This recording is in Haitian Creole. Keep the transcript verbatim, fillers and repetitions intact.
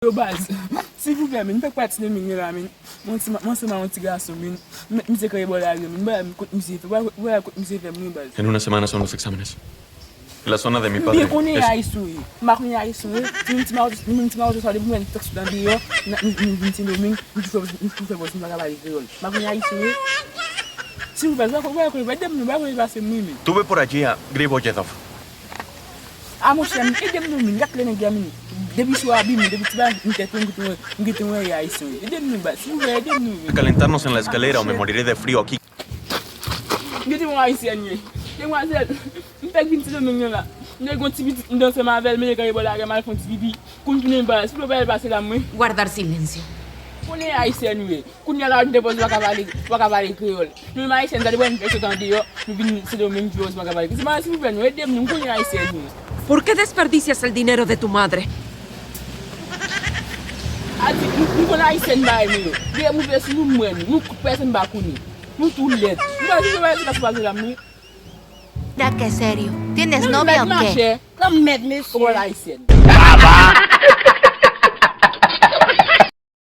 Yo baz, silvouplè, men, m fèk pati nan men yo la, men. Mwen se ma, mwen se ma yon ti gason, men. M met misye kanpe bò lari, men. Bagay m kot misye fè, bagay, bagay kot misye fè, mwen baz. En una semana son los exámenes. La zona de mi padre. Byen konnen es ayisyen wi. M pa konnen ayisyen wi. Ti moun ti mawozo, ti moun ti mawozo sa depi mwen tèks dan deyò, m vin Sendomeng, m tou fè, m tou fè pòz m pa ka pale kreyòl. M pa konnen ayisyen wi. Silvouplè, m pa konnen, m pa konnen, ede m non, m pa konnen pase m wi men. Tuve por allí a Griboyedov. A monchè, m ede m non men, gad lè nèg la men. Depi sou abi men, depi ti bagay m tèt mwen, m gentan wè, m gentan wè ayisyen wi. Ede m non baz, silvouplè, ede m non men. Calentarnos en la escalera o me moriré de frío aquí. Gade yon ayisyèn ye. Demwazèl, m fèk vin Sendomeng nan la. M te gen yon ti pitit m te ansanm avè l, men li kanpe bò lari a, m al fè yon ti pipi. Kou m tounen baz, pou yo pa al pase la mwen. Guardar silencio. Konnen ayisyèn ou ye. Kounye a la ou te poze w pa ka pale, w pa ka pale kreyòl. Nou menm ayisyèn, sa te pran n fè sot andeyò, nou vin Sendomeng, nou poze w pa ka pale. Se pa silvouplè nou ede m, nou konnen ayisyèn ou ye. ¿Por qué desperdicias el dinero de tu madre? A di, nou, nou konn ayisyèn bagay nou yo. Gen moute sou nou, m wè nou. Nou kout pèsonn pa konnen. Nou tou lèd. Nou pa jije bagay sou la sou pase la, mwen. Mira qué serio. ¿Tienes novia o qué? Lanmèd, mesye. Poko wè l ayisyèn.